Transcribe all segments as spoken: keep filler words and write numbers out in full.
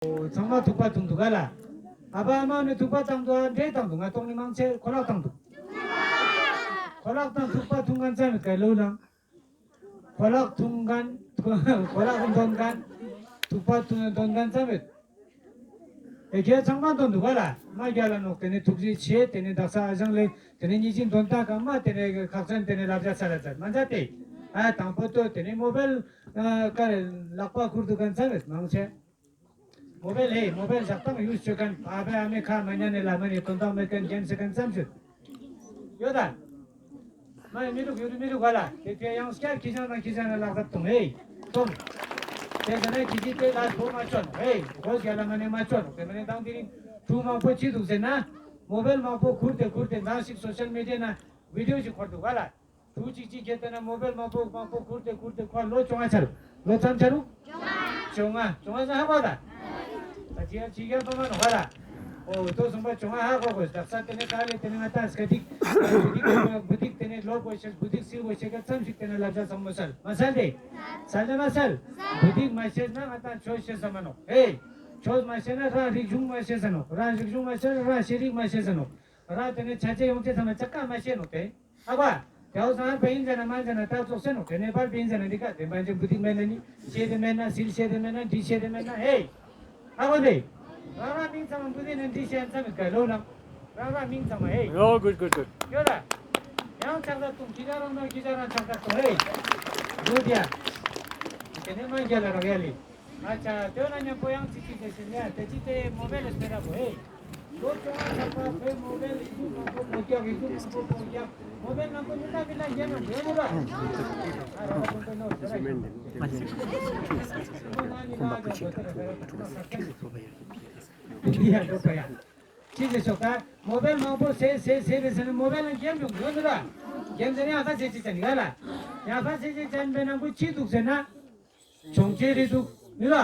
ཚང་མ་ཐུག་པ་འཐུང་འདུག་ག་ལ། ཨ་ཕ་ཨ་མ་ནི་ཐུག་པ་བཏང་འདུག་ཨ། འདྲེ་བཏང་འདུག་ང་ཏོག་ནི་མང་ཆེ་ཁོ་ལག་བཏང་འདུག་ཁོ་ལག་དང་ཐུག་པ་འཐུང་མཁན་ཙམ་མེད་ག་ལོ་ལང་། ཁོ་ལག་འཐུང་མཁན། ཁོ་ལག་འདོན་མཁན། ཐུག་པ་འཐུང་འདོན་མཁན་ཙམ་མེད། ཨེ་ཁྱེད་ཚང་མ་འདོན་འདུག་ག་ལ། མ་རྒྱལ་ལ་ནོག་དེ་ནས་ཐུགས་རྗེ་ཆེ། དེ་ནས་དག་ས་ཨ་ཞང་ལེ། དེ་ནས་ཉི་ཅིན་དོན་དག་གང་མ་དེ་ནས་ཁག་ཅན་དེ་ནས་ལབ་བྱ་ས་ལ་ཚར་མ་མཛད་དེ། ཨ་དང་པོ་ཏོ་དེ་ནས་མོ་བེལ་ཀ་རེ་ལག་པ་ཁུར་འདུག་མཁན་ཙམ་མེད་མང་ཆེ། མོ་བེལ་ཧེ་མོ་བེལ་ཞག་དང་ཡུས་ཆོད་མཁན། ཨ་ཕའི་ཨ་མའི་ཁ་མ་ཉན་ནས་ལ་མ་ནས་དོན་དག་མེད་མཁན་རྒན་ཟེར་མཁན་ཙམ་ཞིག་ཡོད་ད། མ་ཡི་མི་འདུག་ཡོད་མི་འདུག་ག་ལ། དེ་དེ་ཡང་སྐྱར་ཁྱི་ཅང་དང་ཁྱི་ཅང་ལ་ལག་བརྡ་གཏོང་ཧེ། གཏོང་། དེ་ཟེར་ན་ཁྱི་ཅི་དེ་ལ་གྲུ་མ་ཆོད་ནོ་ཧེ། གོ་རྒྱ་ལ་མ་ནས་མ་ཆོད་ནོ། དེ་མ་ནས་དང་དེ་རིང་གྲུ་མང་པོ་ཅི་འདུག་ཟེར་ན། མོ་བེལ་མང་པོ་ཁུར་ཏེ་ཁུར་ཏེ་འདང་ཞིག་སོ་ཤལ་མི་ཌི་ཡ་ན་བི་ཌི་ཡོ་ཞིག་འཁོར་འདུག་ག་ལ། གྲུ་གཅིག་གཅིག་ཁྱེར་ཏེ་ན་མོ་བེལ་མང་པོ་མང་པོ་ཁུར་ཏེ་ཁུར་ཏེ་ཁོ་ལོ་བཅོ་ལྔ་ཆ་རུ། ལོ་ཙམ་ཆ་རུ། བཅོ་ལྔ། བཅོ་ལྔ་ཙམ་ཧ་གོ་ད། ད་ཅི་ཡང་ཅི་ཡང་པ་མ་ནོ་ཧ་ལ། ཨོ་ཏོ་སོང་པ་བཅོ་ལྔ་ཧ་གོ་གོ། ད་ས་དེ་ནས་ད་ལེ་དེ་ནས་ང་ད་སྐད་ཏིག་བུ་ཏིག་བུ་ཏིག་དེ་ནས་ལོ་གོ་ཤེས་བུ་ཏིག་སིལ་གོ་ཤེས་ག་ཙམ་ཞིག་དེ་ནས་ལབ་བྱ་ཚང་མོ་སལ་མ་སལ་ཏེ། སལ་ཏེ་མ་སལ། བུ་ཏིག་མ་ཤེས་ན་ང་ད་ཆོས་ཤེས་ས་མ་ནོ་ཧེ། ཆོས་མ་ཤེས་ན་རང་རིག་གཞུང་མ་ཤེས་ས་ནོ། རང་རིག་གཞུང་མ་ཤེས་ན་རང་ཤེས་རིག་མ་ཤེས་ས་ནོ། རང་དེ་ནས་ཆ་ཆེ་ཡོང་ཆེ་ཚང་མ་ཅག་ཀ་མ་ཤེས་ནོ་དེ། ཨ་བ། དེའོ་སང་པ་ཡིན་ཟེར་ན་མ་ཟེར་ན་ད་ཙོག་ཟེར་ནོ། དེ་ནས་པར་པ་ཡིན་ཟེར་ན་འདི་ག་དེ་པ་ཅན་བུ་ཏིག་མེད་ན་ནི་ཤེས་དེ་མེད་ན་སིལ་ཤེས་དེ་མེད་ན་འདི་ཤེས་དེ་མེད་ན་ཧེ། ཨ་བ་དེ། རང་རང་མིང་ཚང་མ་བུ་ཏིག་ནས་འདི་ཤེས་ཚང་མི་ག་ལོ་ལང་། རང་རང་མིང་ཚང་མ་ཧེ། ཨོ་གུད་གུད་གུད། ཡོད་ལ། ཡང་ཆག་ཆག་ཏུང་ཁྱི་ཅག་རང་ནང་ཁྱི་ཅག་རང་ཆག་ཆག་ཏུང་ཧེ། ཡོད་ཡ། དེ་ནས་མ་རྒྱལ་ལ་རག་ཡ་ལི། ཨ་ཅག་དོན་ན་མཉམ་པོ་ཡང་ཅི་ཅི་དེ་ཟིན་ཡ་དེ་ཅི་དེ་མོ་བེལ་ལ་སྤེ་ར་བོ་ཧེ། ལོ་བཅོ་ལྔ་ཚགས་པ་བོད་མོ་བེལ་ལ་ཡིག་རྒྱུགས་མང་པོ་མོ་རྒྱག་ཡིག་རྒྱུགས་མང་པོ་མོ་རྒྱག་མོ་བེལ་ནང་པོ་མི་ལ་མི་ལ་རྒྱལ་ནང་བོད་མོ་ར། ཨ་ར་བ་ཀུན་པོ་ནོ་ཟེར་ར་ཡིན། ཁོ་ན་ནི་ལ་རྒྱག་གོ་ཏེ་ར་ཟེར་ར་ཁོ་ན་ས་ཁ་ནི་ཡ་འགྲོ་པ་ཡ། ཅི་ཟེར་ཤོག་ད། མོ་བེལ་མང་པོ་ཟེར་ཟེར་ཟེར་རེད་ཟེར་ན་མོ་བེལ་ལ་རྒྱན་འབྱུང་ཡོད་ནི་ར། རྒྱན་ཟེར་ནི་ཨ་ཕ་ཟེར་ཅི་ཅན་ཡ་ལ། ཡ་ཕ་ཟེར་ཅི་ཅན་པའི་ནང་པོ་ཅི་འདུག་ཟེར་ན། གྱོང་ཆེ་རེད་འདུག་ནི་ར།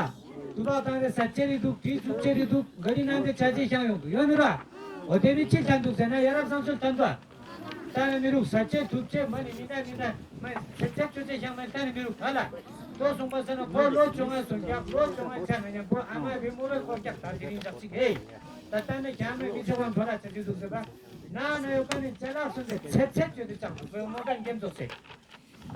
དུ་བ་བཏང་རེ་ཟ་ཆེ་རེད་འདུག་གྲི་བཙུགས་ཆེ་རེད་འདུག་ག་རི་ནང་དེ་ཆ་ཆེ་ཤང་ཡོང་འདུག་ཡོད་ནི་ར། འོ་དེ་བི་ཅི་ལྟ་འདུག་ཟེར་ན་ཡ་རབས་བསམ་ཚུལ་ལྟ་འདུག་ཨ། ལྟ་ནི་མི་རུག་ཟ་ཆེ་ཐུབ་ཆེ་མ་ནི་མི་ལྟ་མི་ལྟ་མ་ཚེ་ཚེ་ཆོ་ཆེ་ཤང་མ་ལྟ་ནི་མི་རུག་ག་ལ། ལྟོ་སོང་པ་ཟེར་ན་ཁོ་ལོ་བཅོ་ལྔ་སོང་རྒྱག་ལོ་བཅོ་ལྔ་ཆ་ན་མཉམ་པོ་ཨ་མ་བི་མོ་རེ་ཁོ་རྒྱག་ད་དེ་རིང་ཞག་ཅིག་ཧེ། ད་ལྟ་ནི་རྒྱ་མི་མི་ཆོག་པ་འགྲོ་ལ་ཆ་ཆེ་འདུག་ཟེར་བ། ན་ན་ཡོད་པ་ནི་ཅ་ལག་སོང་དེ་ཚེ་ཚེ་ཆོ་དེ་ཅང་བོད་མོ་ག་འགེམ་ཚོགས་ཟེར།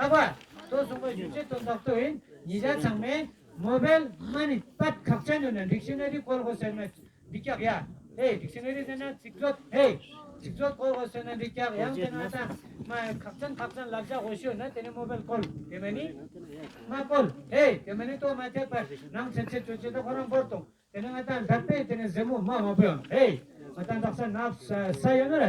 ཨ་བ། ལྟོ་སོང་པ་ཞུ་ཆེ་དོན་དག་ཏོ་ཡིན། ཉིད་ཆ་ཚང་མས་མོ་བེལ་མ་ནི་པད་ཁག་ཅན་ཡོད་ན་ཌིག་ཤི་ན་རི་བཀོལ་དགོས་ཟེར་ན་འདི་སྐྱག་ཡ། ཧེ་ཌིག་ཤི་ན་རི་ཟེར་ན་ཚིག་མཛོད་ཧེ། ཚིག་མཛོད་བཀོལ་དགོས་ཟེར་ན་འདི་སྐྱག་ཡང་དེ་ན་ད་མ་ཁག་ཅན་ཁག་ཅན་ལབ་བྱ་དགོས་ཤོད་ན་དེ་ནི་མོ་བེལ་བཀོལ་དེ་མ་ནི་མ་བཀོལ་ཧེ་དེ་མ་ནི་ལྟོ་མ་ཐེག་པ་ནང་ཚེ་ཚེ་ཆོ་ཆེ་ད་ཁོ་རང་བོར་གཏོང་། དེ་ནས་ང་ད་འདབ་པའི་དེ་ནས་ཟེ་མོ་མ་མ་པོ་ཡང་ཧེ། ང་ད་འདག་ས་ནབ་ས་ས་ཡོད་ན་ར།